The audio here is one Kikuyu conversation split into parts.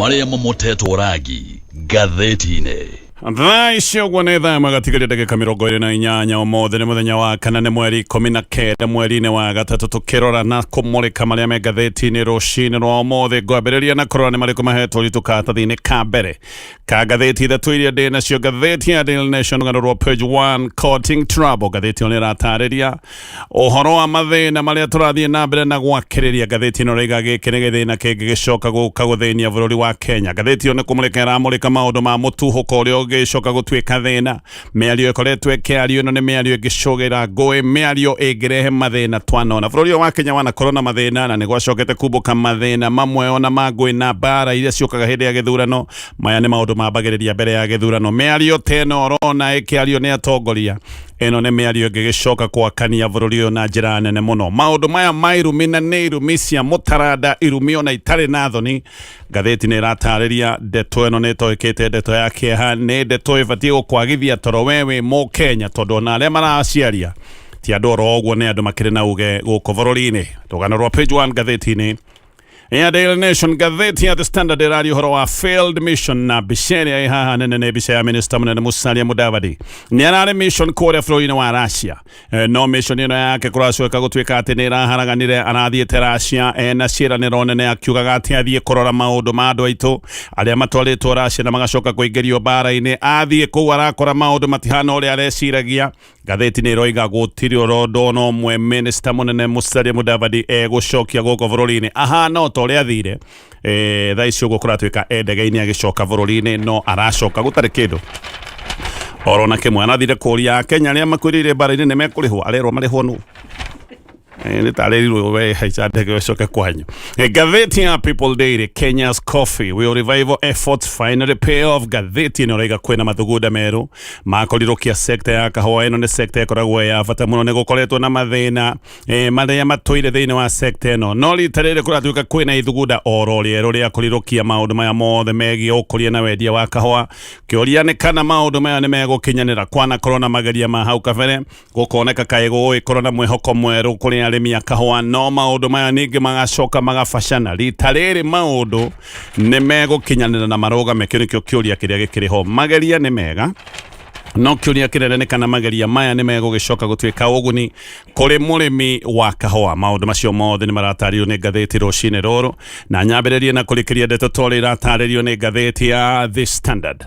Marĩa momotetwo rangi ngathĩti-inĩ. Thaa ici ũguo nĩ thaa ĩmwe gatigaria ndagĩka 28. Ũmũthĩ nĩ mũthenya wa kana, nĩ mweri 19 mweri-inĩ wa gatatũ, tũkĩrora na kũmũrĩka marĩa me ngathĩti-inĩ rũcinĩ rwa ũmũthĩ. Ngwambĩrĩria na kũrora nĩ marĩkũ mahetwo ũritũ karatathi-inĩ ka mbere ka ngathĩti ithatũ iria ndĩ nacio. Ngathĩti ya Daily Nation, rũgano rwa page 1, Courting Trouble. Ngathĩti ĩyo nĩ ĩratarĩria ũhoro wa mathĩna marĩa tũrathiĩ na mbere na gwakĩrĩria. Ngathĩti ĩno ĩraiga gĩkĩ nĩ gĩthĩna kĩngĩ gĩcoka gũka gũthĩnia bũrũri wa Kenya. Ngathĩti ĩyo nĩ kũmũrĩka ĩramũrĩka maũndũ ma mũtuhũko ũrĩa ũngĩcoka gũtuĩka thĩna. Mĩario ĩkoretwo ĩkĩario, ĩno nĩ mĩario ĩngĩcũgĩra ngũĩ, mĩario ĩngĩrehe mathĩna. Twanona bũrũri ũyũ wa Kenya wanakorwo na mathĩna, na nĩ gwacokete kumbũka mathĩna mamwe ona ma ngũĩ na mbara iria ciũkaga hĩndĩ ya gĩthurano. Maya nĩ maũndũ mambagĩrĩria mbere ya gĩthurano. Mĩario ta ĩno ũrona ĩkĩario nĩ atongoria, ĩno nĩ mĩario ĩngĩgĩcoka gwakania bũrũri ũyũ na njĩra nene mũno. Maũndũ maya ma irumi, na nĩ irumi cia mũtaranda, irumi ona itarĩ na thoni. Ngathĩti nĩ ĩratarĩria ndeto ĩno nĩ ĩtoĩkĩte ndeto ya kĩeha, nĩ ndeto ĩbatiĩ gũkwagithia toro we wĩ Mũkenya, tondũ ona arĩa maraciaria ti andũ oro ũguo, nĩ andũ makĩrĩ na uge gũkũ bũrũri-inĩ. Rũgano rwa page 1 ngathĩti-inĩ ya Daily Nation. Ngathĩti ya The Standard ĩraria ũhoro wa failed mission, na mbica ĩrĩa ĩ haha nene nĩ mbica ya minister mũnene Musalia Mudavadi. Nĩ ararĩ mission kũrĩa bũrũri-inĩ wa Russia. No mission ĩno yake kũracoka gũtuĩka atĩ nĩ ĩraharaganire. Arathiĩte Russia ena ciĩranĩro nene, akiugaga atĩ athiĩ kũrora maũndũ ma andũ aitũ arĩa matwarĩtwo Russia na magacoka kũingĩrio mbara-inĩ. Athiĩ kũu arakora maũndũ matihana ũrĩa areciragia. Ngathĩti nĩ ĩroiga gũtirĩ ũndũ ona ũmwe minister mũnene Musalia Mudavadi egũcokia gũkũ bũrũri-inĩ, ahana o ta ũrĩa athire. Thaa ici ũguo kũratuĩka e ndege-inĩ agĩcoka bũrũri-inĩ, no aracoka gũtarĩ kĩndũ oro na kĩmwe. Arathire kũria Akenya arĩa makuĩrĩire mbara-inĩ nĩ mekũrĩhwo, arerwo marĩhwo nũ? Nĩ tarĩrirwo we haica ndege ũcoke kwanyu. Ngathĩti ya People Daily, Kenya's Coffee, will revival efforts finally pay off? Ngathĩti ĩno ĩraiga kwĩna mathugunda merũ makorirũkia sekta ya kahũa. Ĩno nĩ sekta ĩkoragwo ya bata mũno, nĩ gũkoretwo na mathĩna marĩa matũire thĩinĩ wa sekta ĩno, no rita rĩrĩ kũratuĩka kwĩna ithugunda oro rĩerũ rĩa kũrirũkia maũndũ maya mothe megiĩ ũkũria na wendia wa kahũa. Kĩũria nĩ kana maũndũ maya nĩ megũkinyanĩra. Kwanakorwo na mageria ma hau kabere, gũkoneka kaĩ gũgũgĩkorwo na mwĩhoko mwerũ kũrĩ arĩmi a kahũa, no maũndũ maya ningĩ magacoka magabacana. Rita rĩrĩ maũndũ nĩ megũkinyanĩra na marũgame? Kĩu nĩkĩo kĩũria kĩrĩa gĩkĩrĩ ho. Mageria nĩ mega, no kĩũria kĩnene nĩ kana mageria maya nĩ megũgĩcoka gũtuĩka ũguni kũrĩ mũrĩmi wa kahũa. Maũndũ macio mothe nĩ maratarĩrio nĩ ngathĩti rũcinĩ rũrũ, na nyambĩrĩrie na kũrĩkĩria ndeto ta ũrĩa iratarĩrio nĩ ngathĩti ya The Standard.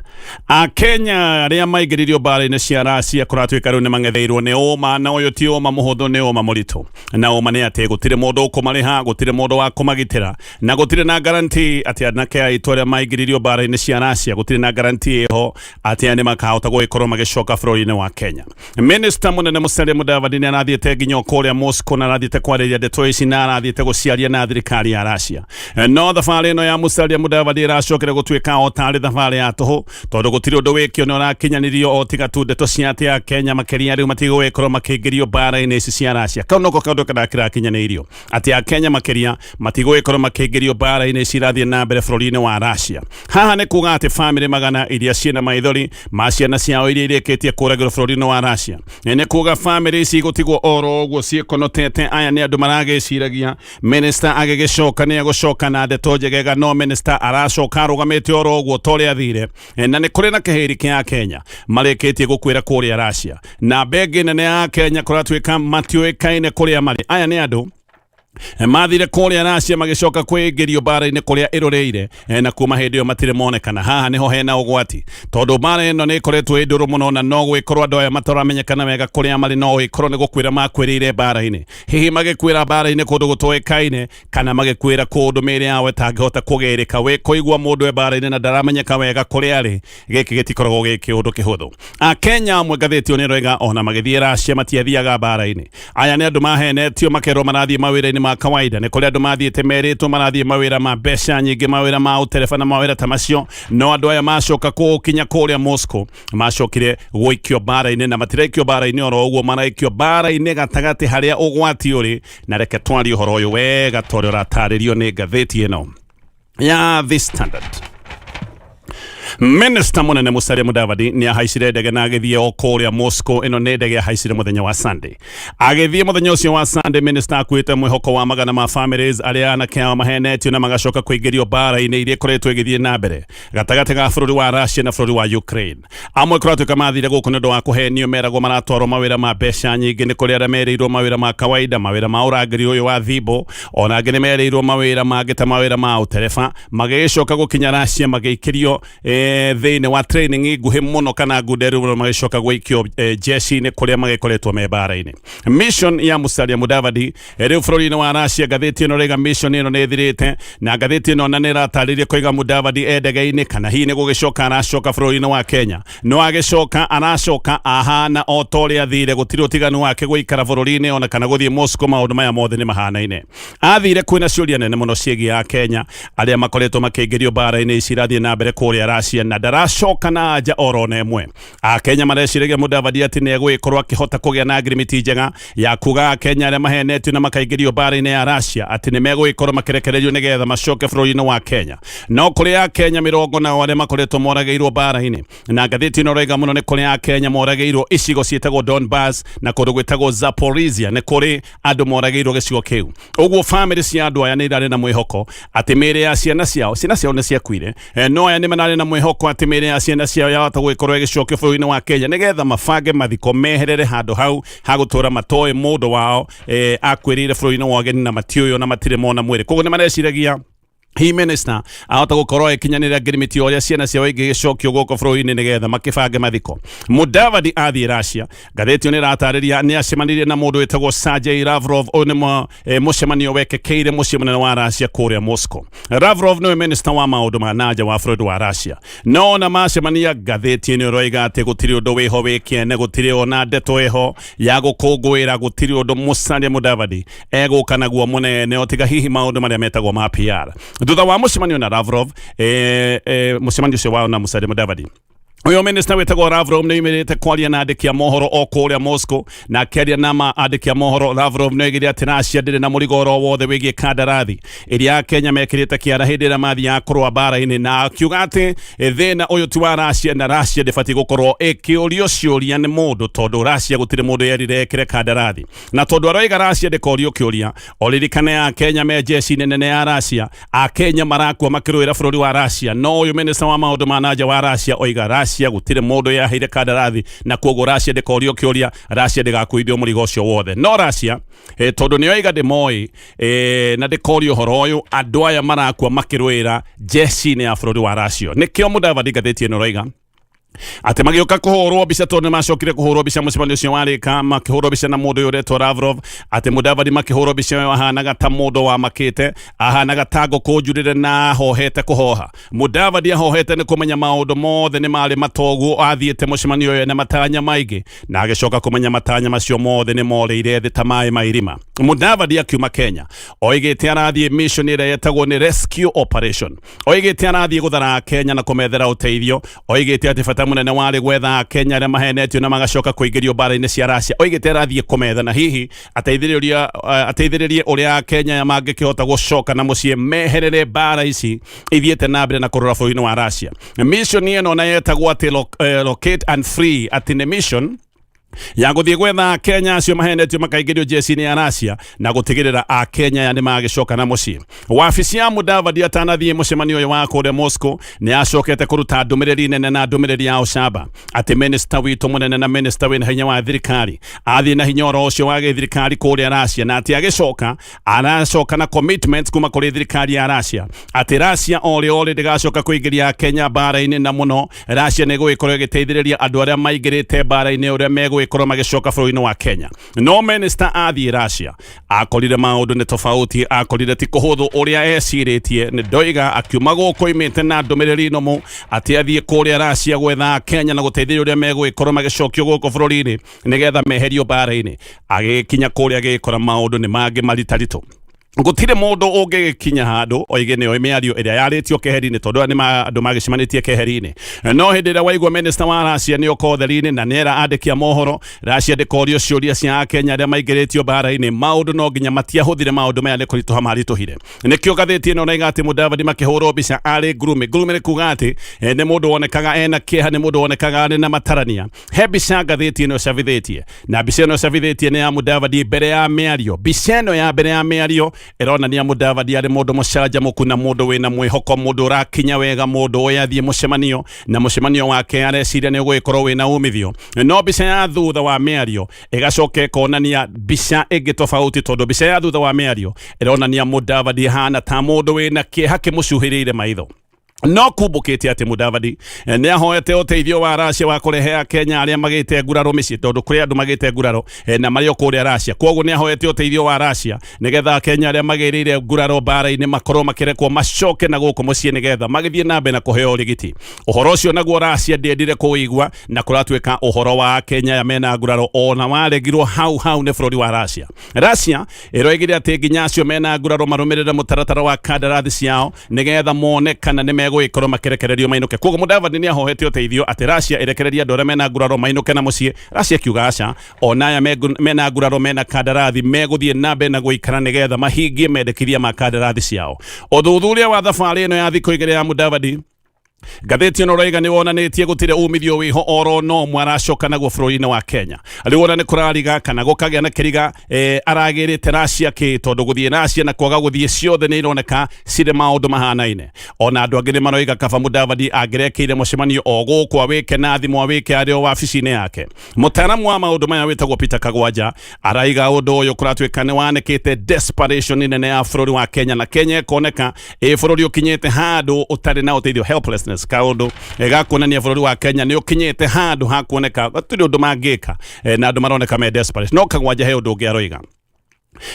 Akenya arĩa maingĩririo mbara-inĩ cia Russia kũratuĩka rĩu nĩ mang'etheirwo nĩ ũma, na ũyũ ti ũma mũhũthũ, nĩ ũma mũritũ. Na ũma nĩ atĩ gũtirĩ mũndũ ũkũmarĩha, gũtirĩ mũndũ wa kũmagitĩra, na gũtirĩ na guarantee atĩ anake aitũ arĩa maingĩririo mbara-inĩ cia Russia, gũtirĩ na guarantee ĩho atĩ aya nĩ makahota gũgĩkorwo magĩcoka bũrũri-inĩ wa Kenya. Minister mũnene Musalia Mudavadi nĩ arathiĩte nginya kũrĩa Moscow, na arathiĩte kwarĩria ndeto ici, na arathiĩte gũciaria na thirikari ya Russia. No thabarĩ ĩno ya Musalia Mudavadi ĩracokera gũtuĩka o tarĩ thabarĩ ya tũhũ, tondũ gũtirĩ ũndũ wĩkio nĩ ũrakinyanĩrio o tiga tu ndeto cia atĩ a Kenya makĩria rĩu matigũgĩkorwo makĩingĩrio mbara-inĩ ici cia Russia. Kau noko kaũndũ karĩa kĩrakinyanĩirio, atĩ a Kenya makĩria matigũgĩkorwo makĩingĩrio mbara-inĩ ici irathiĩ na mbere bũrũri-inĩ wa Russia. Haha nĩ kuga atĩ bamĩrĩ magana iria ciĩna maithori ma ciana ciao iria irĩkĩtie kũragĩrwo bũrũri-inĩ wa Russia, nĩ kuga bamĩrĩ ici igũtigwo oro ũguo ciĩkonotete. Aya nĩ andũ maragĩciragia minister agĩgĩcoka nĩ egũcoka na ndeto njegega, no minister aracoka arũgamĩte oro ũguo ta ũrĩa athire. Na nĩ kũrĩ na kĩhĩri kĩa Kenya marĩkĩtie gũkuĩra kũrĩa Russia, na bengi nene ya Kenya kũratuĩka matiũĩkaine kũrĩa marĩ. Aya nĩ andũ mathire kũrĩa Russia, magĩcoka kwĩingĩrio mbara-inĩ kũrĩa ĩrũrĩire, na kuma hĩndĩ ĩyo matirĩ monekana. Haha nĩho hena ũgwati, tondũ mbara ĩno nĩ ĩkoretwo ĩ ndũrũ mũno, na no gwĩkorwo andũ aya mataramenyekana wega kũrĩa marĩ, no ĩkorwo nĩ gũkuĩra makuĩrĩire mbara-inĩ. Hihi magĩkuĩra mbara-inĩ kũndũ gũtoĩkaine, kana magĩkuĩra kũndũ mĩĩrĩ yao ĩtangĩhota kũgĩrĩka? Wĩ kũigua mũndũ e mbara-inĩ na ndaramenyeka wega kũrĩa arĩ, gĩkĩ gĩtikoragwo gĩ kĩũndũ kĩhũthũ. Akenya amwe, ngathĩti ĩyo nĩ ĩroiga, ona magĩthiĩ Russia matiathiaga mbara-inĩ. Aya nĩ andũ mahenetio makerwo marathiĩ mawĩra-inĩ ma kawaida. Nĩ kũrĩ andũ mathiĩte merĩtwo marathiĩ mawĩra ma mbeca nyingĩ, mawĩra ma ũtereba na mawĩra ta macio, no andũ aya macoka gũkinya kũrĩa Moscow macokire gũikio mbara-inĩ, na matiraikio mbara-inĩ oro ũguo, maraikio mbara-inĩ gatagatĩ harĩa ũgwati ũrĩ. Na reke twarie ũhoro ũyũ wega ta ũrĩa ũratarĩrio nĩ ngathĩti ĩno ya The Standard. Minister munene Musalia Mudavadi ni ahaicire ndege na agithie o kuria Moscow. Ino ni ndege ahaicire muthenya wa Sunday. Agithie muthenya ucio wa Sunday, minister akuite mwihoko wa magana ma families aria anake ao mahenetio na magacoka kuingirio mbara-ini iria ikoretwo igithie na mbere gatagati ga bururi wa Russia na bururi wa Ukraine. Amwe kuratuika mathire guku ni undu wa kuhenio, meragwo maratwarwo mawira ma mbeca nyingi. Ni kuri aria merirwo mawira ma kawaida, mawira ma urangiri uyu wa thimbo, ona angĩ nĩ merĩirwo mawĩra mangĩ ta mawĩra ma ũtereba. Magĩgĩcoka gũkinya Russia magĩikĩrio thĩinĩ wa training nguhĩ mũno kana ngunderu mũno, magĩcoka gũikio jeshi-inĩ kũrĩa magĩkoretwo me mbara-inĩ. Mission ya Musalia Mudavadi rĩu bũrũri-inĩ wa Russia, ngathĩti ĩno rĩga mission ĩno nĩ ĩthirĩte, na ngathĩti ĩno na nĩ ĩratarĩria koiga Mudavadi e ndege-inĩ kana hihi nĩ gũgĩcoka aracoka bũrũri-inĩ wa Kenya. No agĩcoka aracoka ahana o ta ũrĩa athire, gũtirĩ ũtiganu wake gũikara bũrũri-inĩ ona kana gũthiĩ Moscow, maũndũ maya mothe nĩ mahanaine. Athire kwĩna ciũria nene mũno ciĩgiĩ a Kenya arĩa makoretwo makĩingĩrio mbara-inĩ ici irathiĩ na mbere kũrĩa Russia, na ndaracoka na anja oro na ĩmwe. Akenya mareciragia Mudavadi atĩ nĩ egũgĩkorwo akĩhota kũgĩa na ngirimiti njega ya kuga Akenya arĩa mahenetio na makaingĩrio mbara-inĩ ya Russia atĩ nĩ megũgĩkorwo makĩrekererio nĩgetha macoke bũrũri-inĩ wa Kenya. No kũrĩ Akenya mĩrongo nao arĩa makoretwo moragĩirwo mbara-inĩ, na ngathĩti ĩno ĩroiga mũno nĩ kũrĩ Akenya moragĩirwo icigo ciĩtagwo Donbas na kũndũ gwĩtagwo Zaporizhia, nĩ kũrĩ andũ moragĩirwo gĩcigo kĩu. Ũguo famĩlĩ cia andũ aya nĩ irarĩ na mwĩhoko atĩ mĩĩrĩ ya ciana ciao, ciana ciao nĩ ciakuire, no aya nĩ mararĩ na mwĩhoko atĩ mĩĩrĩ ya ciana ciao yahota gũgĩkorwo ĩgĩcokio bũrũri-inĩ wa Kenya nĩgetha mabange mathiko meherere handũ hau hagũtũra matoĩ mũndũ wao akuĩrĩire bũrũri-inĩ wa ũgeni na matiũyũ na matirĩ mona mwĩrĩ. Koguo nĩ mareciragia hi minister ahota gukorwo ikinyanira ngirimiti uria ciana ciao ingigicokio guku bũrũri-inĩ nigetha makibange mathiko. Mudavadi athiĩ Russia, ngathĩti ĩyo nĩ ĩratarĩria nĩ acemanirie na mũndũ wĩtagwo Sergei Lavrov. Ũyũ nĩ mũcemanio wekĩkĩire mũciĩ mũnene wa Russia kũrĩa Moscow. Lavrov nĩwe minister wa maũndũ ma nanja wa bũrũri wa Russia. No ona macemania, ngathĩti ĩno ĩroiga atĩ gũtirĩ ũndũ wĩho wĩ kĩene, gũtirĩ ona ndeto ĩho ya gũkũngũĩra, gũtirĩ ũndũ Musalia Mudavadi egũka naguo mũnene o tiga hihi maũndũ marĩa metagwo ma PR. Thutha wa mũcemanio na Lavrov, mũcemanio ũcio wao na Musalia Mudavadi, uyu minister witagwo Lavrov nĩ oimĩrĩte kwaria na andĩki a mohoro o kũrĩa Moscow, na akĩaria na andĩki a mohoro, Lavrov nĩ oigire atĩ Russia ndĩrĩ na mũrigo oro wothe wĩgiĩ kandarathi ĩrĩa Kenya mekĩrĩte kĩara hĩndĩ ĩrĩa mathiaga kũrũa mbara-inĩ, na akiuga atĩ thĩna ũyũ ti wa Russia na Russia ndĩbatiĩ gũkorwo ĩkĩũrio ciũria nĩ mũndũ, tondũ Russia gũtirĩ mũndũ yerire ĩkĩre kandarathi. Na tondũ aroiga Russia ndĩkorio kĩũria, oririkane ya Kenya me jeshi-inĩ nene ya Russia, Akenya marakua makĩrũĩra bũrũri wa Russia, no ũyũ minister wa maũndũ ma nanja wa Russia oiga Russia gũtirĩ mũndũ yaheire kandarathi, na koguo Russia ndĩkorio kĩũria, Russia ndĩgakuithio mũrigo ũcio wothe. No Russia tondũ nĩ oiga ndĩmoĩ na ndĩkorio ũhoro ũyũ, andũ aya marakua makĩrũĩra jeshi-inĩ ya bũrũri wa Russia. Nĩkĩo Mudavadi ngathĩti ĩno ĩroiga atĩ magĩũka kũhũrwo mbica, tondũ nĩ macokire kũhũrwo mbica mũcemanio ũcio warĩka, makĩhũrwo mbica na mũndũ ũyũ ũretwo Lavrov, atĩ Mudavadi makĩhũrwo mbica ĩyo ahanaga ta mũndũ wamakĩte, ahanaga ta ngũkũ njurĩre na ahohete kũhoha. Mudavadi ahohete nĩ kũmenya maũndũ mothe nĩ marĩ matoguo athiĩte mũcemanio ũyũ na matanya maingĩ, na agĩcoka kũmenya matanya macio mothe nĩ morĩire thĩ ta maĩ ma irima. Mudavadi akiuma Kenya oigĩte arathiĩ mission ĩrĩa yetagwo nĩ rescue operation, oigĩte arathiĩ gũthara Kenya na kũmethera ũteithio, oigĩte atĩ bata mũnene warĩ gwetha Kenya arĩa mahenetio na magacoka kũingĩrio mbara-inĩ cia Russia. Oigĩte arathiĩ kũmetha na hihi ateithĩrĩrie ũrĩa Kenya mangĩkĩhota gũcoka na mũciĩ meherere mbara ici ithiĩte na mbere na kũrũra bũrũri-inĩ wa Russia. Mission ĩno na yetagwo atĩ locate and free, atĩ nĩ mission ya gũthiĩ gwetha Kenya acio mahenetio makaingĩrio jeshi-inĩ ya Russia na gũtigĩrĩra Akenya aya nĩ magĩcoka na mũciĩ. Wabici ya Mudavadi atanathiĩ mũcemanio ũyũ wa kũrĩa Moscow nĩ acokete kũruta ndũmĩrĩri nene na ndũmĩrĩri ya ũcamba atĩ minister witũ mũnene na minister wĩna hinya wa thirikari athiĩ na hinya oro ũcio wa gĩthirikari kũrĩa Russia, na atĩ agĩcoka aracoka na commitment kuma kũrĩ thirikari ya Russia atĩ Russia orĩ orĩ ndĩgacoka kũingĩria Kenya mbara-inĩ, na mũno Russia nĩ ĩgũgĩkorwo ĩgĩteithĩrĩria andũ arĩa maingĩrĩte mbara-inĩ ũrĩa megũgĩkorwo magĩcoka bũrũri-inĩ wa Kenya. No minister athiĩ Russia akorire maũndũ nĩ tofauti, akorire ti kũhũthũ ũrĩa ecirĩtie. Nĩ ndoiga akiuma gũkũ oimĩte na ndũmĩrĩri nũmũ atĩ athiĩ kũrĩa Russia gwetha Kenya na gũteithĩrĩria ũrĩa megũgĩkorwo magĩcokio gũkũ bũrũri-inĩ nĩgetha meherio mbara-inĩ. Agĩkinya kũrĩa agĩkora maũndũ nĩ mangĩ maritaritũ. Gũtirĩ mũndũ ũngĩgĩkinya handũ oige nĩoĩ mĩario ĩrĩa yarĩtio keheri-inĩ, tondũ aya nĩ andũ magĩcemanĩtie keheri-inĩ. No hĩndĩ ĩrĩa waigua minister wa Russia nĩ oka ũtheri-inĩ na nĩera andĩki a mohoro Russia ndĩkorio ciũria cia Akenya arĩa maingĩrĩtio mbara-inĩ, maũndũ no nginya matiahũthire, maũndũ maya nĩ kũritũha maritũhire. Nĩkĩo ngathĩti ĩno naiga atĩ Mudavadi makĩhũrwo mbica arĩ gloomy. Gloomy nĩ kuga atĩ nĩ mũndũ wonekaga ena kĩeha, nĩ mũndũ wonekaga arĩ na matarania. He mbica ngathĩti ĩno ĩcabithĩtie, na mbica ĩno ĩcabithĩtie nĩ ya Mudavadi mbere ya mĩario. Mbica ĩno ya mbere ya mĩario ĩronania Mudavadi arĩ mũndũ mũcanjamũku na mũndũ wĩna mwĩhoko, mũndũ ũrakinya wega, mũndũ ũĩ athiĩ mũcemanio na mũcemanio wake areciria nĩ ũgũgĩkorwo wĩna umithio. No mbica ya thutha wa mĩario ĩgacoka ĩkonania mbica ĩngĩ tofauti, tondũ mbica ya thutha wa mĩario ĩronania Mudavadi hana ta mũndũ wĩna kĩeha kĩmũcuhĩrĩire maitho. No kumbũkĩte atĩ Mudavadi nĩ ahoete ũteithio wa Russia wa kũrehe Akenya arĩa magĩte nguraro mĩciĩ, tondũ kũrĩ andũ magĩte nguraro na marĩ o kũrĩa Russia. Kwoguo nĩ ahoete ũteithio wa Russia nĩgetha Akenya arĩa magĩrĩire nguraro mbara-inĩ makorwo makĩrekwo macoke na gũkũ mũciĩ, nĩgetha magĩthiĩ na mbere na kũheo ũrigiti. Ũhoro ũcio naguo Russia ndĩendire kũwĩigua, na kũratuĩka ũhoro wa Akenya aya mena nguraro ona waregirwo hau hau nĩ bũrũri wa Russia. Russia ĩroigire atĩ nginya acio mena nguraro marũmĩrĩre mũtaratara wa kandarathi ciao, nĩgetha mone kana nĩ megũgĩkorwo makĩrekererio mainũke. Koguo Mudavadi nĩ ahoete ũteithio atĩ Russia ĩrekererie andũ arĩa mena nguraro mainũke na mũciĩ. Russia ĩkiuga aca, ona aya mena nguraro mena kandarathi megũthiĩ na mbere na gũikara, nĩgetha mahingie mendekithia ma kandarathi ciao. Ũthuthuria wa thabarĩ ĩno ya thikũ 2 ya Mudavadi, ngathĩti ĩno ũraiga, nĩ wonanĩtie gũtirĩ umithio wĩho oro no ũmwe aracoka naguo bũrũri-inĩ wa Kenya. Rĩu ona nĩ kũrariga kana gũkagĩa na kĩriga aragĩrĩte Russia kĩ, tondũ gũthiĩ Russia na kwaga gũthiĩ ciothe nĩ ironeka cirĩ maũndũ mahanaine. Ona andũ angĩ nĩ maroiga kaba Mudavadi angĩrekĩire mũcemanio o gũkũ, awĩke na thimũ, awĩke arĩ o wabici-inĩ yake. Mũtaaramu wa maũndũ maya wĩtagwo Peter Kagwanja araiga ũndũ ũyũ kũratuĩka nĩ wanĩkĩte desperation nene ya bũrũri wa Kenya, na Kenya ĩkoneka ĩ bũrũri ũkinyĩte handũ ũtarĩ na ũteithio, helplessness, kaũndũ ga kuonania bũrũri wa Kenya nĩ ũkinyĩte handũ ha kuoneka gũtirĩ ũndũ mangĩka, na andũ maroneka me desperate. No Kagwanja he ũndũ ũngĩ aroiga.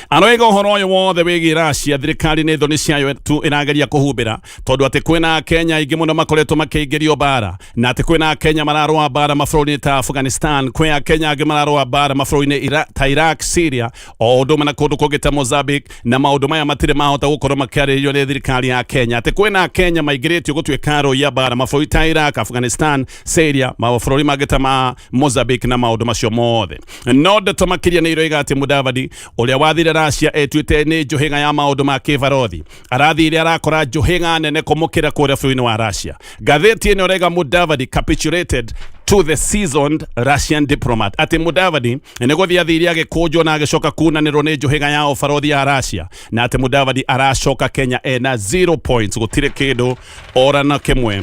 Aroiga ũhoro ũyũ wothe wĩgiĩ Russia, thirikari nĩ thoni ciayo tu ĩrageria kũhumbĩra, tondũ atĩ kwĩna Akenya aingĩ mũno makoretwo makĩingĩrio mbara, na atĩ kwĩna Akenya mararũa mbara mabũrũri-inĩ ta Afghanistan, kwĩ Akenya angĩ mararũa mbara mabũrũri-inĩ ta Iraq, Syria, o ũndũ ũmwe na kũndũ kũngĩ ta Mozambique, na maũndũ maya matirĩ mahota gũkorwo makĩarĩrĩrio nĩ thirikari ya Kenya, atĩ kwĩna Akenya maingĩrĩtio gũtuĩka arũi a mbara mabũrũri ta Iraq, Afghanistan, Syria, mabũrũri mangĩ ta ma Mozambique na maũndũ macio mothe. No ndeto makĩria nĩ iroiga atĩ Mudavadi ũrĩa wathire Russia etuĩte nĩ njũhĩga ya maũndũ ma kĩbarothi arathire arakora njũhĩga nene kũmũkĩra kũrĩa bũrũri-inĩ wa Russia. Ngathĩti ĩno ĩraiga Mudavadi capitulated to the seasoned Russian diplomat, atĩ Mudavadi nĩ gũthiĩ athire agĩkũnjwo na agĩcoka kunanĩrwo nĩ njũhĩga ya ũbarothi ya Russia, na atĩ Mudavadi aracoka Kenya ena 0 points, gũtirĩ kĩndũ ora na kĩmwe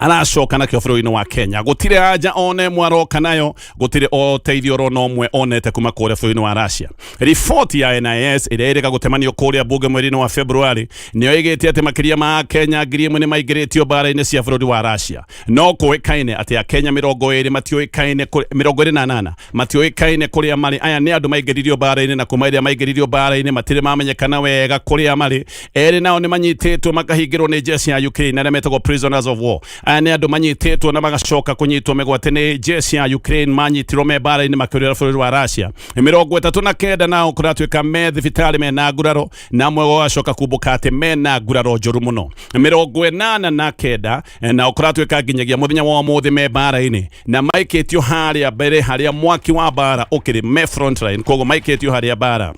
aracoka nakĩo bũrũri-inĩ wa Kenya, gũtirĩ anja one ĩmwe aroka nayo, gũtirĩ ũteithio oro na ũmwe onete kuma kũrĩa bũrũri-inĩ wa Russia. Riboti ya NIS ĩrĩa ĩrĩga gũtemanio kũrĩa bunge mweri-inĩ wa February nĩyo ĩgĩte atĩ makĩria ma Kenya 1000 nĩ maingĩrĩtio mbara-inĩ cia bũrũri wa Russia, no kũĩkaine atĩ Akenya 20 matiũĩkaine, 28 matiũĩkaine kũrĩa marĩ. Aya nĩ andũ maingĩririo mbara-inĩ, na kuma ĩrĩa maingĩririo mbara-inĩ matirĩ mamenyekana wega kũrĩa marĩ. Erĩ nao nĩ manyitĩtwo makahingĩrwo nĩ jeshi ya Ukraine, arĩa metagwo prisoners of war. Aya nĩ andũ manyitĩtwo na magacoka kũnyitwo mĩgwate nĩ jeshi ya Ukraine, manyitirwo me mbara-inĩ makĩũrĩra bũrũri wa Russia. 39 nao kũratuĩka me thibitarĩ mena nguraro, na amwe gũgacoka kumbũka atĩ mena nguraro njũru mũno. 89 nao kũratuĩka nginyagia mũthenya wa ũmũthĩ me mbara-inĩ na maikĩtio harĩa mbere harĩa mwaki wa mbara ũkĩrĩ, me front line, koguo maikĩtio harĩa mbara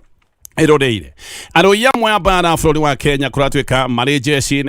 ĩroreire. Arũi amwe a mbara bũrũri wa Kenya kũratuĩka marĩ jeshi,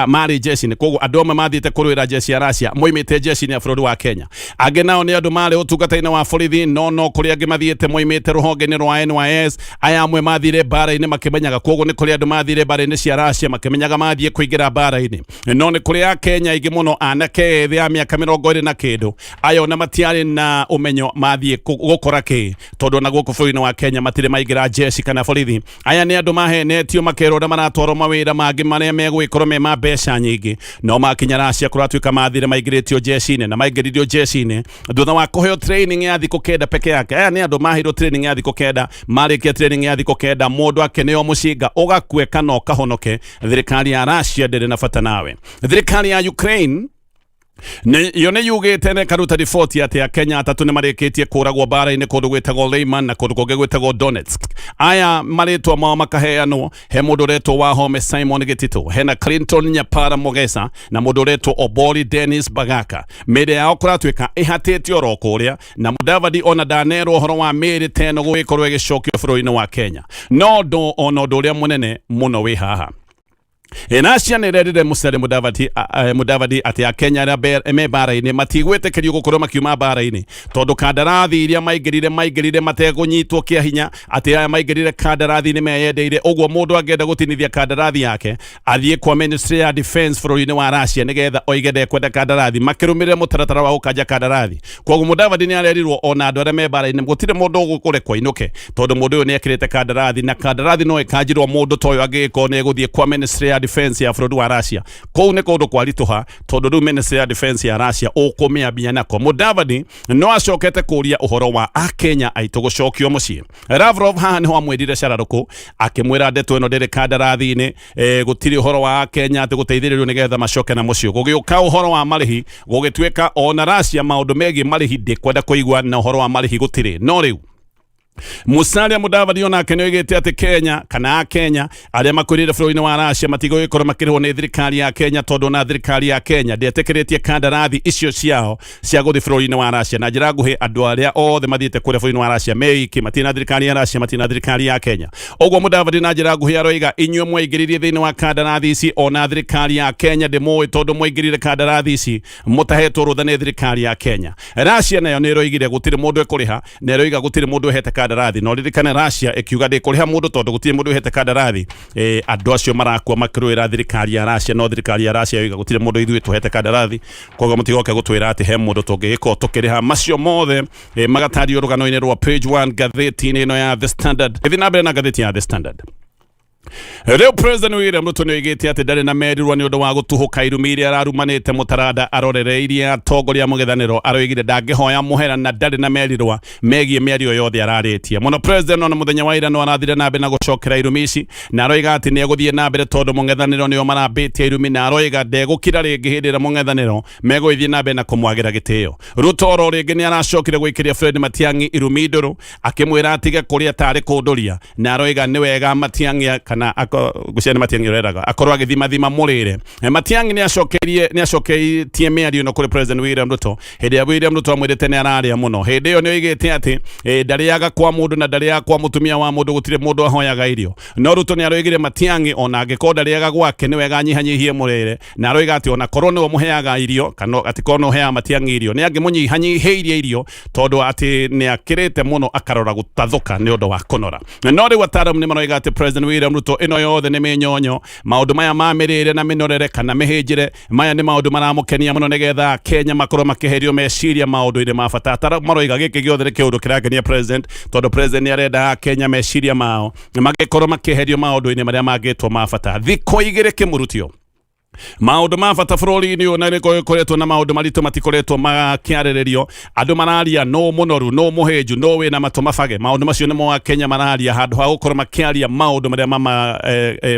marĩ jeshi-inĩ, koguo andũ amwe mathiĩte kũrũĩra jeshi ya Russia moimĩte jeshi-inĩ ya bũrũri wa Kenya. Angĩ nao nĩ andũ marĩ ũtungata-inĩ wa borithi, no kũrĩ angĩ mathiĩte moimĩte rũhonge-inĩ rwa NYS. Aya amwe mathire mbara-inĩ makĩmenyaga, koguo nĩ kũrĩ andũ mathire mbara-inĩ cia Russia makĩmenyaga mathiĩ kũingĩra mbara-inĩ. No nĩ kũrĩ Akenya aingĩ mũno, anake ethĩ a mĩaka 20 na kĩndũ, aya ona matiarĩ na ũmenyo mathiĩ gũkora kĩ, tondũ ona gũkũ bũrũri-inĩ wa Kenya matirĩ maingĩra jeshi kana borithi. Aya nĩ andũ mahenetio makerwo ũrĩa maratwarwo mawĩra mangĩ marĩa megũgĩkorwo me ma mbeca nyingĩ, no makinya Russia kũratuĩka mathire maingĩrĩtio jeshi-inĩ, na maingĩririo jeshi-inĩ thutha wa kũheo training ya thikũ 9 peke yake. Aya nĩ andũ maheirwo training ya thikũ 9. Marĩkia training ya thikũ 9, mũndũ akeneo mũcinga ũgakue kana ũkahonoke, thirikari ya Russia ndĩrĩ na bata nawe. Thirikari ya Ukraine Yo nĩ yugĩte na ĩkaruta riboti atĩ Akenya atatũ nĩ marĩkĩtie kũragwo mbara-inĩ kũndũ gwĩtagwo Lyman na kũndũ kũngĩ gwĩtagwo Donetsk. Aya marĩtwa mao makaheanwo, he mũndũ ũretwo Wahome Simon Gĩtitũ, hena Clinton Nyapara Mogesa na mũndũ ũretwo Obori Dennis Bagaka. Mĩĩrĩ yao kũratuĩka ĩhatĩtio oro kũrĩa, na Mudavadi ona ndanerwo ũhoro wa mĩĩrĩ ta ĩno gũgĩkorwo ĩgĩcokio bũrũri-inĩ wa Kenya. No ũndũ ona ũndũ ũrĩa mũnene mũno wĩ haha, Russia nĩ ĩrerire Musalia Mudavadi, Mudavadi atĩ Akenya arĩa me mbara-inĩ matigwĩtĩkĩrio gũkorwo makiuma mbara-inĩ tondũ kandarathi iria maingĩrire mategũnyitwo kĩa hinya, atĩ aya maingĩrire kandarathi-inĩ meyendeire. Ũguo mũndũ angĩenda gũtinithia kandarathi yake athiĩ kwa Ministry ya Defense bũrũri-inĩ wa Russia nĩgetha oige ndekwenda kandarathi, makĩrũmĩrĩra mũtaratara wa gũkanja kandarathi. Koguo Mudavadi nĩ arerirwo ona andũ arĩa me mbara-inĩ gũtirĩ mũndũ ũgũkũrekwo ainũke tondũ mũndũ ũyũ nĩ ekĩrĩte kandarathi, na kandarathi no ĩkanjirwo mũndũ ta ũyũ angĩgĩkorwo nĩ egũthiĩ kwa Ministry ya Defense ya bũrũri wa Russia. Kũu nĩ kũndũ kwaritũha tondũ rĩu Ministry ya Defense ya Russia ũkũmĩambia nako. Mudavadi no acokete kũria ũhoro wa Akenya aitũ gũcokio mũciĩ. Lavrov haha nĩho amwĩrire cararũkũ akĩmwĩra ndeto ĩno ndĩrĩ kandarathi-inĩ, gũtirĩ ũhoro wa Akenya atĩ gũteithĩrĩrio nĩgetha macoke na mũciĩ. Gũgĩũka ũhoro wa marĩhi, gũgĩtuĩka ona Russia maũndũ megiĩ marĩhi ndĩkwenda kũigua, na ũhoro wa marĩhi gũtirĩ. No rĩu Musalia Mudavadi onake nĩ oigĩte atĩ Kenya kana Akenya arĩa makwĩrĩire bũrũri-inĩ wa Russia matigũgĩkorwo makĩrĩhwo nĩ thirikari ya Kenya tondũ ona thirikari ya Kenya ndĩetĩkĩrĩtie kandarathi icio ciao cia gũthiĩ bũrũri-inĩ wa Russia. Na njĩra nguhĩ, andũ arĩa othe mathiĩte kũrĩa bũrũri-inĩ wa Russia meiki, matirĩ na thirikari ya Russia, matirĩ na thirikari ya Kenya. Ũguo Mudavadi na njĩra nguhĩ aroiga inyuĩ mwaingĩririe thĩinĩ wa kandarathi ici, ona thirikari ya Kenya ndĩmũĩ tondũ mwaingĩrire kandarathi ici mũtahetwo rũtha nĩ thirikari ya Kenya. Russia nayo nĩ ĩroigire gũtirĩ mũndũ ĩkũrĩha, na ĩroiga gũtirĩ mũndũ ĩhete kandarathi. Na ũririkane Russia ĩkiuga ndĩkũrĩha mũndũ tondũ gũtirĩ mũndũ ĩhete kandarathi, andũ acio marakua makĩrũĩra thirikari ya Russia, no thirikari ya Russia yoiga gũtirĩ mũndũ ithuĩ tũhete kandarathi, koguo mũtigoke gũtwĩra atĩ he mũndũ tũngĩgĩkorwo tũkĩrĩha. Macio mothe magatario rũgano-inĩ rwa page 1 ngathĩti-inĩ ĩno ya The Standard. Ĩthiĩ na mbere na ngathĩti ya The Standard. Rĩu President William Ruto nĩ oigĩte atĩ ndarĩ na merirwa nĩ ũndũ wa gũtuhũka irumi iria ararumanĩte mũtaranda arorereirie atongoria a mũng'ethanĩro. Aroigire ndangĩhoya mũhera na ndarĩ na merirwa megiĩ mĩario yothe ararĩtie mũno. President ona mũthenya wa ira no arathire na mbere na gũcokera irumi ici, na aroiga atĩ nĩ egũthiĩ na mbere tondũ mũng'ethanĩro nĩo marambĩtie irumi, na aroiga ndegũkira rĩngĩ hĩndĩ ĩrĩa mũng'ethanĩro megũgĩthiĩ na mbere na kũmwagĩra gĩtĩo. Ruto oro rĩngĩ nĩ aracokire gũikĩria Fred Matiang'i irumi ndũrũ akĩmwĩra atige kũrĩa tarĩ kũndũria, na aroiga nĩ wega Matiang'i kana ngwĩciria nĩ Matiang'i ũreraga akorwo agĩthimathima mũrĩre. Matiang'i nĩ acokerie nĩ acoketie mĩario ĩno kũrĩ President William Ruto hĩndĩ ĩrĩa William Ruto amwĩrĩte nĩ ararĩa mũno. Hĩndĩ ĩyo nĩ oigĩte atĩ ndarĩaga kwa mũndũ na ndarĩaga kwa mũtumia wa mũndũ, gũtirĩ mũndũ ahoyaga irio. No Ruto nĩ aroigire Matiang'i ona angĩkorwo ndarĩaga gwake nĩ wega anyihanyihie mũrĩre, na aroiga atĩ ona korwo nĩwe ũmũheaga irio kana atĩ korwo nĩwe ũheaga Matiang'i irio nĩ angĩmũnyihanyihĩirie irio tondũ atĩ nĩ akĩrĩte mũno akarora gũtathũka nĩ ũndũ wa kũnora. No rĩu ataaramu nĩ maroiga atĩ President William Ruto ĩno yothe nĩ mĩnyonyo, maũndũ maya ma mĩrĩre na mĩnorere kana mĩhĩnjĩre, maya nĩ maũndũ maramũkenia mũno nĩgetha Kenya makorwo makĩherio meciria maũndũ-inĩ ma bata. Ataaramu maroiga gĩkĩ gĩothe nĩ kĩũndũ kĩrakenia President tondũ President nĩ arenda Kenya meciria mao magĩkorwo makĩeherio maũndũ-inĩ marĩa mangĩtwo ma bata. Thikũ igĩrĩ kĩmurutio maũndũ ma bata bũrũri-inĩ ũyũ na nĩgũkoretwo na maũndũ maritũ matikoretwo makĩarĩrĩrio. Andũ mararia no mũnoru, no mũhĩnju, no wĩna matũ mabage. Maũndũ macio nĩmo Akenya mararia handũ ha gũkorwo makĩaria maũndũ marĩa mama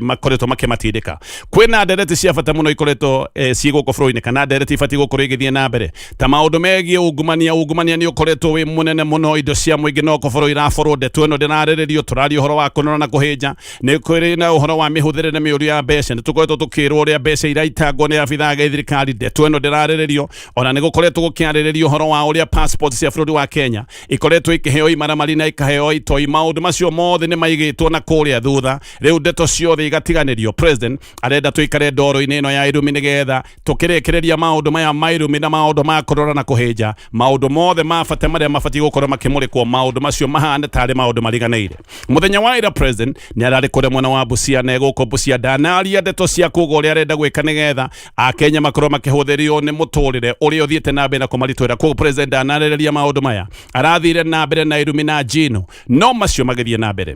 makoretwo makĩmatindĩka. Kwĩna ndereti cia bata mũno ikoretwo ciĩ gũkũ bũrũri-inĩ kana ndereti ibatiĩ gũkorwo igĩthiĩ na mbere ta maũndũ megiĩ ungumania. Ungumania nĩ ũkoretwo wĩ mũnene mũno, indo cia mũingĩ no kũborwo iraborwo, ndeto ĩno ndĩrarĩrĩrio. Tũraria ũhoro wa kũnora na kũhĩnja, nĩ kũrĩ na ũhoro wa mĩhũthĩre na mĩũru ya mbeca, nĩ tũkoretwo tũkĩrwo ũrĩa mbeca iraitangwo nĩ abithaa a thirikari, ndeto ĩno ndĩrarĩrĩrio. Ona nĩ gũkoretwo gũkĩarĩrĩrio ũhoro wa ũrĩa passport cia bũrũri wa Kenya ikoretwo ikĩheo imaramari na ikaheo itoi. Maũndũ macio mothe nĩ maigĩtwo na kũrĩa thutha, rĩu ndeto ciothe igatiganĩrio. President arenda tũikare ndoro-inĩ ĩno ya irumi nĩgetha tũkĩrĩkĩrĩria maũndũ maya ma irumi na maũndũ ma kũrora na kũhĩnja, maũndũ mothe ma bata marĩa mabatiĩ gũkorwo makĩmũrĩkwo, maũndũ macio mahane tarĩ maũndũ mariganĩire. Mũthenya wa ira President nĩ ararĩ kũrĩa mwena wa Busia, na gũkũ Busia ndanaria ndeto cia kuga ũrĩa arenda gwĩka nĩgetha Akenya makorwo makĩhũthĩrio nĩ mũtũrĩre ũrĩa ũthiĩte na mbere na kũmaritũhĩra. Koguo President ndanarĩrĩria maũndũ maya, arathire na mbere na irumi na njino, no macio magĩthiĩ na mbere.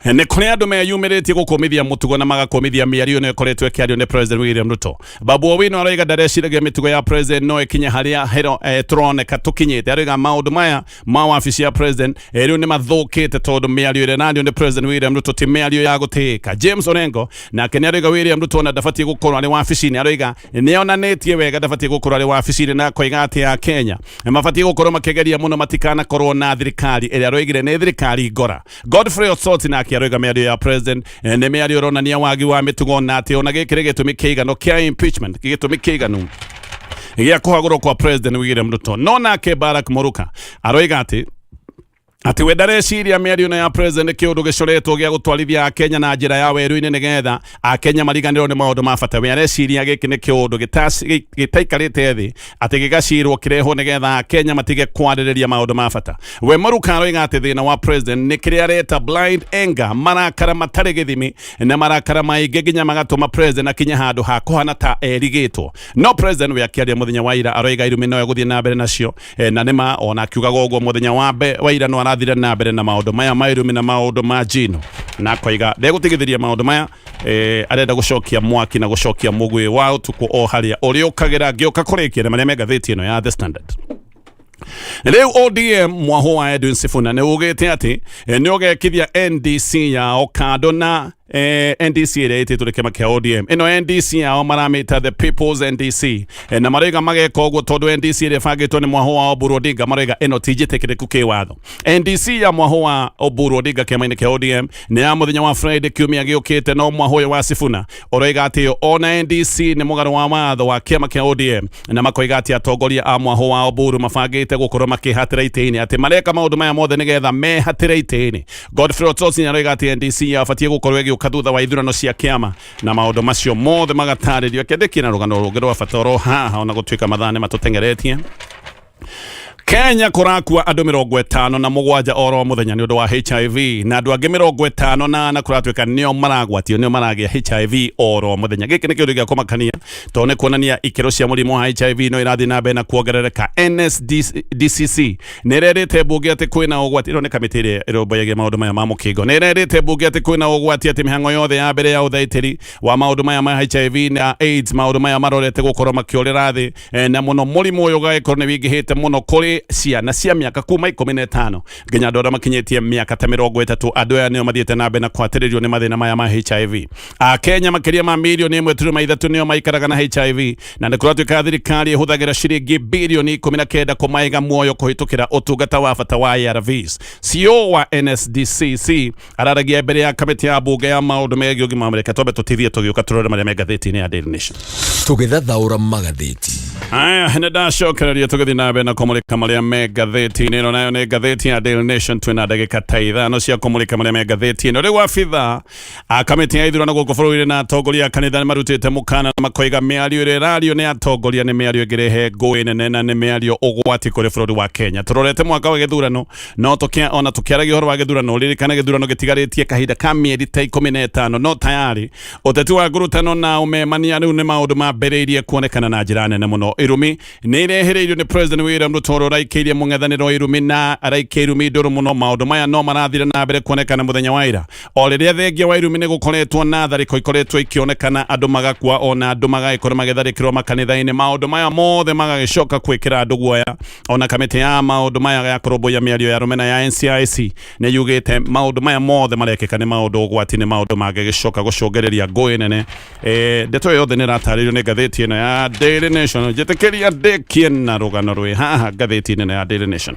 Nĩ kũrĩ andũ meyumĩrĩtie gũkũmithia mũtugo na magakũmithia mĩario ĩno ĩkoretwo ĩkĩario nĩ President William Ruto. Babu Owino aroiga ndareciragia mĩtugo ya President no ĩkinye harĩa hero tũroneka tũkinyĩte. Aroiga maũndũ maya ma wabici ya President rĩu nĩ mathũkĩte tondũ mĩario ĩrĩa ĩrario nĩ President William Ruto ti mĩario ya gũtĩĩka. James Orengo nake nĩ aroiga William Ruto ona ndabatiĩ gũkorwo arĩ wabici-inĩ. Aroiga nĩ onanĩtie wega ndabatiĩ gũkorwo arĩ wabici-inĩ na akoiga atĩ Akenya mabatiĩ gũkorwo makĩgeria mũno matikanakorwo na thirikari ĩrĩa aroigire nĩ thirikari ngora. Godfrey Osoti nake aroiga mĩario ya president nĩ mĩario ĩronania wagi wa mĩtugo na atĩ ona gĩkĩ nĩ gĩtũmi kĩiganu kĩa impeachment, gĩtũmi kĩiganu gĩa kũhagũrwo kwa President William Ruto. No nake Barack Muruka aroiga atĩ we ndareciria mĩario ĩno ya president nĩ kĩũndũ gĩcoretwo gĩa gũtwarithia Akenya na njĩra ya werũ-inĩ nĩgetha Akenya mariganĩrwo nĩ maũndũ ma bata. We areciria gĩkĩ nĩ kĩũndũ gĩtaikarĩte thĩ atĩ gĩgacirwo kĩrehwo nĩgetha Akenya matige kwarĩrĩria maũndũ ma bata. We Maruka aroiga atĩ thĩna wa president nĩ kĩrĩa areta blind anger, marakara matarĩ gĩthimi na marakara maingĩ nginya magatũma president akinye handũ ha kũhana ta erigĩtwo. No president we akĩaria mũthenya wa ira aroiga irumi no egũthiĩ na mbere nacio na nĩma ona akiugaga ũguo mũthenya wa ira no arathire na mbere na maũndũ maya ma irumi na maũndũ ma njino, na akoiga ndegũtigithĩria maũndũ maya, arenda gũcokia mwaki na gũcokia mũgwĩ wa ũtukũ o harĩa ũrĩũkagĩra. Ngĩũka kũrĩkia na marĩa me ngathĩti ĩno ya The Standard. Rĩu ODM mwahũ wa Edwin Sifuna nĩ ugĩte atĩ nĩ ũgekithia NDC yao kando na NDC ĩrĩa ĩtĩtwo nĩ kĩama kĩa ODM. Ĩno NDC yao maramĩta The People's NDC, na maroiga mageka ũguo tondũ NDC ĩrĩa ĩbangĩtwo nĩ mwahũ wa Oburu Odinga maroiga ĩno ti njĩtĩkĩrĩku kĩwatho. NDC ya mwahũ wa Oburu Odinga kĩama-inĩ kĩa ODM nĩ ya mũthenya wa Friday kiumia gĩũkĩte, no mwahũ ũyũ wa Sifuna ũroiga atĩ ona NDC nĩ mũgarũ wa watho wa kĩama kĩa ODM, na makoiga atĩ atongoria a mwahũ wa Oburu mabangĩte gũkorwo makĩhatĩra itĩ-inĩ, atĩ mareka maũndũ maya mothe nĩgetha mehatĩre itĩ-inĩ. Godfrey Otosi aroiga atĩ NDC yabatiĩ gũkorwo ĩgĩũka thutha wa ithurano cia kĩama na maũndũ macio mothe magatarĩrio. Akĩandĩkia na rũgano rũngĩ rwa bata oro haha, ona gũtuĩka mathaa nĩ matũteng'eretie. Kenya kũrakua andũ 57 oro mũthenya nĩ ũndũ wa HIV, na andũ angĩ 54 kũratuĩka nĩo maragwatio, nĩo maragĩa HIV oro mũthenya. Gĩkĩ nĩ kĩũndũ gĩa kũmakania tondũ nĩ kuonania ikĩro cia mũrimũ wa HIV no irathiĩ na mbere na kuongerereka. NSDCC nĩ ĩrerĩte mbunge atĩ kwĩna ũgwati, ĩno nĩ kamĩtĩ ĩrĩa ĩrũmbũyagia maũndũ maya ma mũkingo, nĩ ĩrerĩte mbunge atĩ kwĩna ũgwati atĩ mĩhang'o yothe ya mbere ya ũthaitĩri wa maũndũ maya ma HIV na AIDS, maũndũ maya marorete gũkorwo makĩũrĩra thĩ, na mũno mũrimũ ũyũ ũgagĩkorwo nĩ wĩingĩhĩte mũno kũrĩ ciana cia mĩaka kuma 15 nginya andũ arĩa makinyĩtie mĩaka ta 30. Andũ aya nĩo mathiĩte na mbere na kũhatĩrĩrio nĩ mathĩna maya ma HIV. Akenya makĩria ma 1.3 mirioni nĩo maikaraga na HIV, na nĩ kũratuĩka thirikari ĩhũthagĩra ciringi 19 bilioni kũmaiga muoyo kũhĩtũkĩra ũtungata wa bata wa ARVs. CEO wa NSDCC araragia mbere ya kamĩtĩ ya mbunge ya maũndũ megiĩ ũgima wa mwĩrĩ. Reke twambe tũtithie, tũgĩũka tũrore marĩa me ngathĩti-inĩ ya Daily Nation. Tũgĩthathaũra magathĩti. Aya, nĩ ndacokereria tũgĩthiĩ na mbere na kũmũrĩka marĩa me ngathĩti-inĩ ĩno, nayo nĩ ngathĩti ya Daily Nation. Twĩna ndagĩka ta 5 cia kũmũrĩka marĩa me ngathĩti ĩno. Rĩu abitha a kamĩtĩ ya ithurano gũkũ bũrũri-inĩ na atongoria a kanitha nĩ marutĩte mũkana na makoiga mĩario ĩrĩa ĩrario nĩ atongoria nĩ mĩario ĩngĩrehe ngũĩ nene na nĩ mĩario ũgwati kũrĩ bũrũri wa Kenya. Tũrorete mwaka wa gĩthurano, no tũkĩa ona tũkĩaragia ũhoro wa gĩthurano, ririkana gĩthurano gĩtigarĩtie kahinda ka mĩeri ta 15, no tayari ũteti wa ngurutano na ũmemania rĩu nĩ maũndũ mambĩrĩirie kuonekana na njĩra nene mũno. Irumi nĩ irehereirio nĩ President William Ruto ũrĩa ũraikĩirie mũng'ethanĩro irumi na araikia irumi ndũrũ mũno. Maũndũ maya no marathire na mbere kuonekana mũthenya wa ira, o rĩrĩa thengia wa irumi nĩ gũkoretwo na tharĩko ikoretwo ikĩonekana, andũ magakua ona andũ magagĩkorwo magĩtharĩkĩrwo makanitha-inĩ. Maũndũ maya mothe magagĩcoka gwĩkĩra andũ guoya. Ona kamĩtĩ ya maũndũ maya ya kũrũmbũiya mĩario ya rũmena ya NCIC nĩ yugĩte maũndũ maya mothe marekĩka nĩ maũndũ ũgwati, nĩ maũndũ mangĩgĩcoka gũcũngĩrĩria ngũĩ nene. Ndeto ĩyo yothe nĩ ĩratarĩrio nĩ ngathĩti ĩno ya Daily Nation. Njĩtĩkĩria ndĩkie na rũgano rwĩ haha ngathĩti-inĩ ĩno ya Daily Nation.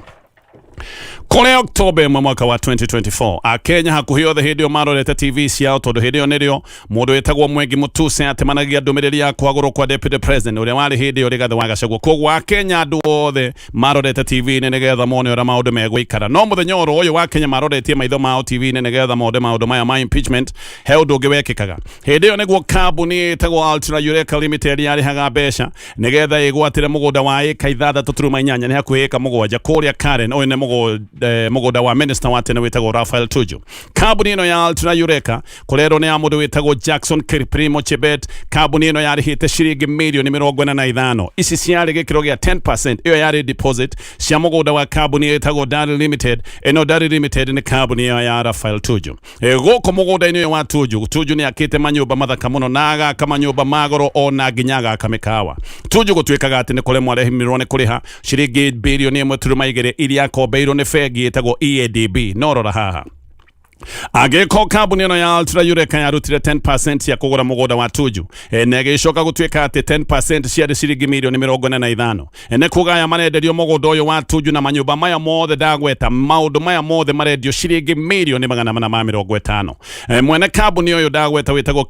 Kũrĩ Oktoba 1 mwaka wa 2024, Akenya hakuhĩ othe hĩndĩ ĩyo marorete TV ciao, tondũ hĩndĩ ĩyo nĩrĩo mũndũ wĩtagwo Mwengi Mutuse atemanagia ndũmĩrĩri ya kwagũrwo kwa deputy president ũrĩa warĩ hĩndĩ ĩyo Rigathĩ wa Gachagua. Koguo Akenya andũ othe marorete TV-inĩ nĩgetha mone ũrĩa maũndũ megũikara. No mũthenya oro ũyũ wa Kenya maroretie maitho mao TV-inĩ nĩgetha mone maũndũ maya ma impeachment, he ũndũ ũngĩ wekĩkaga. Hĩndĩ ĩyo nĩguo kambuni ĩtagwo Ultra Eureka Limited yarĩhaga mbeca nĩgetha ĩgwatĩre mũgũnda wa ĩka 6.8, nĩ hakuhĩ ĩka 7, kũrĩa Karen. Ũyũ nĩ mũgũnda Mũgũnda wa minister wa tene wĩtagwo Raphael Tuju. Kambuni ĩno ya Ultra Eureka kũrerwo nĩ ya mũndũ wĩtagwo Jackson Kiprimo Chebet. Kambuni ĩno yarĩhĩte ciringi mirioni 45. Ici ciarĩ gĩkĩro gĩa 10%, ĩyo yarĩ deposit cia mũgũnda wa kambuni ĩtagwo Dari Limited. Ĩno Dari Limited nĩ kambuni ĩyo ya Raphael Tuju. Gũkũ mũgũnda-inĩ ũyũ wa Tuju, Tuju nĩ akĩte manyũmba mathaka mũno na agaka manyũmba ma goro ona nginya agaka mĩkawa. Tuju gũtuĩkaga atĩ nĩ kũremwo aremirwo nĩ kũrĩha ciringi 1.2 birioni iria akombeirwo nĩ bengi ĩtagwo EADB. No rora haha, angĩkorwo kambuni ĩno ya Ultra Eureka yarutire 10% cia kũgũra mũgũnda wa Tuju, na ĩgĩcoka gũtuĩka atĩ 10% ciarĩ ciringi mirioni 45, nĩ kuga aya marenderio mũgũnda ũyũ wa Tuju na manyũmba maya mothe ndagweta, maũndũ maya mothe marendio ciringi 450 million. Mwene kambuni ũyũ ndagweta wĩtagwo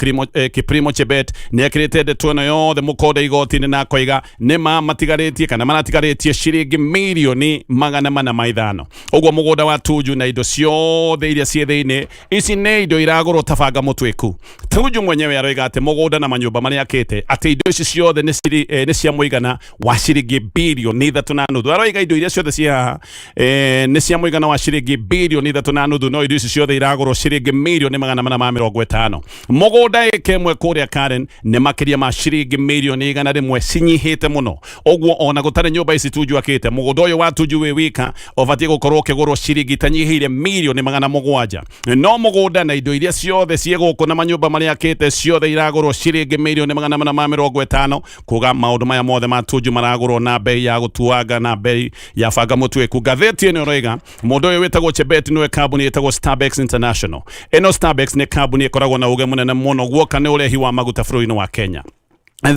Kiprimo Chebet nĩ ekĩrĩte ndeto ĩno yothe mũkonde igoti-inĩ na akoiga nĩ ma matigarĩtie kana maratigarĩtie ciringi 405 million. Ũguo mũgũnda wa Tuju na indo ciothe iria ciĩ thĩinĩ, ici nĩ indo iragũrwo ta banga mũtwĩku. Tuju mwenyewe aroiga atĩ mũgũnda na manyũmba marĩa akĩte, atĩ indo ici ciothe nĩ cia mũigana wa ciringi 3.5 birioni. Aroiga indo iria ciothe ciĩ haha nĩ cia mũigana wa ciringi 3.5 birioni, no indo ici ciothe iragũrwo ciringi 450 million. Mũgũnda ĩka 1 kũrĩa Karen nĩ makĩria ma ciringi 100 million cinyihĩte mũno. Ũguo ona gũtarĩ nyũmba ici Tuju akĩte, mũgũnda ũyũ wa Tuju wĩ wika ũbatiĩ gũkorwo ũkĩgũrwo ciringi itanyihĩire 700 million, no mũgũnda na indo iria ciothe ciĩ gũkũ na manyũmba marĩa akĩte ciothe iragũrwo ciringi 450 million. Kuga maũndũ maya mothe ma Tuju maragũrwo na bei ya gũtuanga na bei ya banga mũtuĩku. Ngathĩti ĩno ĩroiga mũndũ ũyũ wĩtagwo Chebet nĩwe kambuni ĩtagwo Starbex International. Ĩno Starbex nĩ kambuni ĩkoragwo na uge mũnene mũno guoka nĩ ũrehi wa maguta bũrũri-inĩ wa Kenya.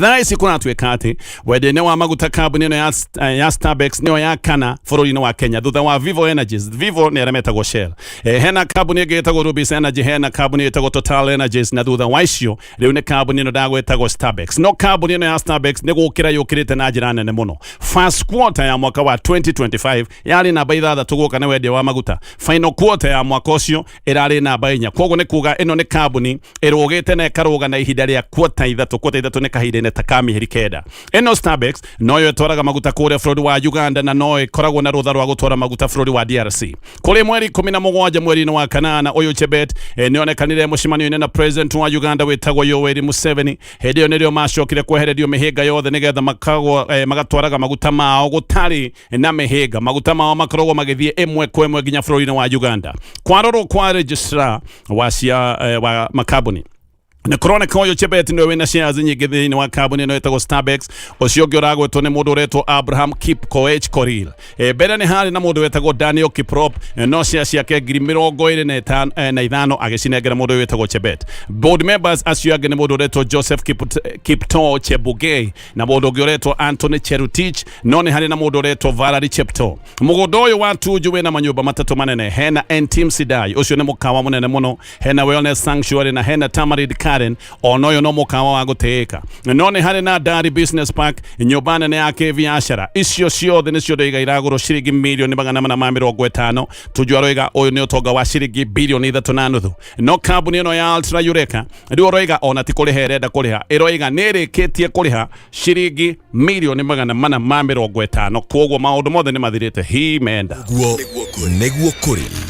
Thaa ici kũratuĩka atĩ wendia-inĩ wa maguta, kambuni ĩno ya Starbex nĩyo ya kana bũrũri-inĩ wa Kenya thutha wa Vivo Energies. Vivo nĩ arĩa metagwo Shell. Hena kambuni ĩngĩ ĩtagwo Rubis Energy, hena kambuni ĩtagwo Total Energies, na thutha wa icio rĩu nĩ kambuni ĩno ndagwetagwo Starbex. No kambuni ĩno ya Starbex nĩ gũkĩra yũkĩrĩte na njĩra nene mũno. First quarter ya mwaka wa 2025 yarĩ namba 6 gũka nĩ wendia wa maguta. Final quarter ya mwaka ũcio ĩrarĩ namba 4. Koguo nĩ kuga ĩno nĩ kambuni ĩrũgĩte na ĩkarũga na ihinda rĩa quarter 3. Quarter 3 nĩ kahinda-inĩ ta ka mĩeri 9. Ĩno Starbex noyo ĩtwaraga maguta kũrĩa bũrũri wa Uganda na no ĩkoragwo na rũtha rwa gũtwara maguta bũrũri wa DRC. Kũrĩ mweri 17 mweri-inĩ wa kanana, ũyũ Chebet nĩonekanire mũcemanio-inĩ na president wa Uganda wĩtagwo Yoweri Museveni. Hĩndĩ ĩyo nĩrĩo macokire kwehererio mĩhĩnga yothe nĩgetha makagwo magatwaraga maguta mao gũtarĩ na mĩhĩnga. Maguta mao makoragwo magĩthiĩ ĩmwe kwa ĩmwe nginya bũrũri-inĩ wa Uganda. Kwarorwo kwa registrar wa cia wa makambuni, nĩ kũroneka ũyũ Chebet nĩwe wĩna shares nyingĩ thĩinĩ wa kambuni ĩno ĩtagwo Starbex. Ũcio ũngĩ ũragwetwo nĩ mũndũ ũretwo Abraham Kip Koech Koril. Mbere nĩ harĩ na mũndũ wetagwo Daniel Kiprop, no shares ciake 25,000 agĩcinengera mũndũ ũyũ wĩtagwo Chebet. Board members acio angĩ nĩ mũndũ ũretwo Joseph Kipto Chebugei na mũndũ ũngĩ ũretwo Anthony Cherutich, no nĩ harĩ na mũndũ ũretwo Valerie Chepto. Mũgũnda ũyũ wa Tuju wĩna manyũmba matatũ manene. Hena Entim Sidai, ũcio nĩ mũkawa mũnene mũno, hena Wellness Sanctuary na hena Tamarind Karen, ona ũyũ no mũkawa wa gũtĩĩka. No nĩ harĩ na Dari Business Park, nyũmba nene ya kĩbiacara. Icio ciothe nĩcio ndoiga iragũrwo ciringi 450 million. Tuju aroiga ũyũ nĩ ũtonga wa ciringi 3.5 birioni. No kambuni ĩno ya Ultra Eureka rĩu ũroiga ona ti kũrĩha ĩrenda kũrĩha, ĩroiga nĩ ĩrĩkĩtie kũrĩha ciringi 450 million. Koguo maũndũ mothe nĩ mathirĩte hi menda. Guo nĩguo kũrĩ.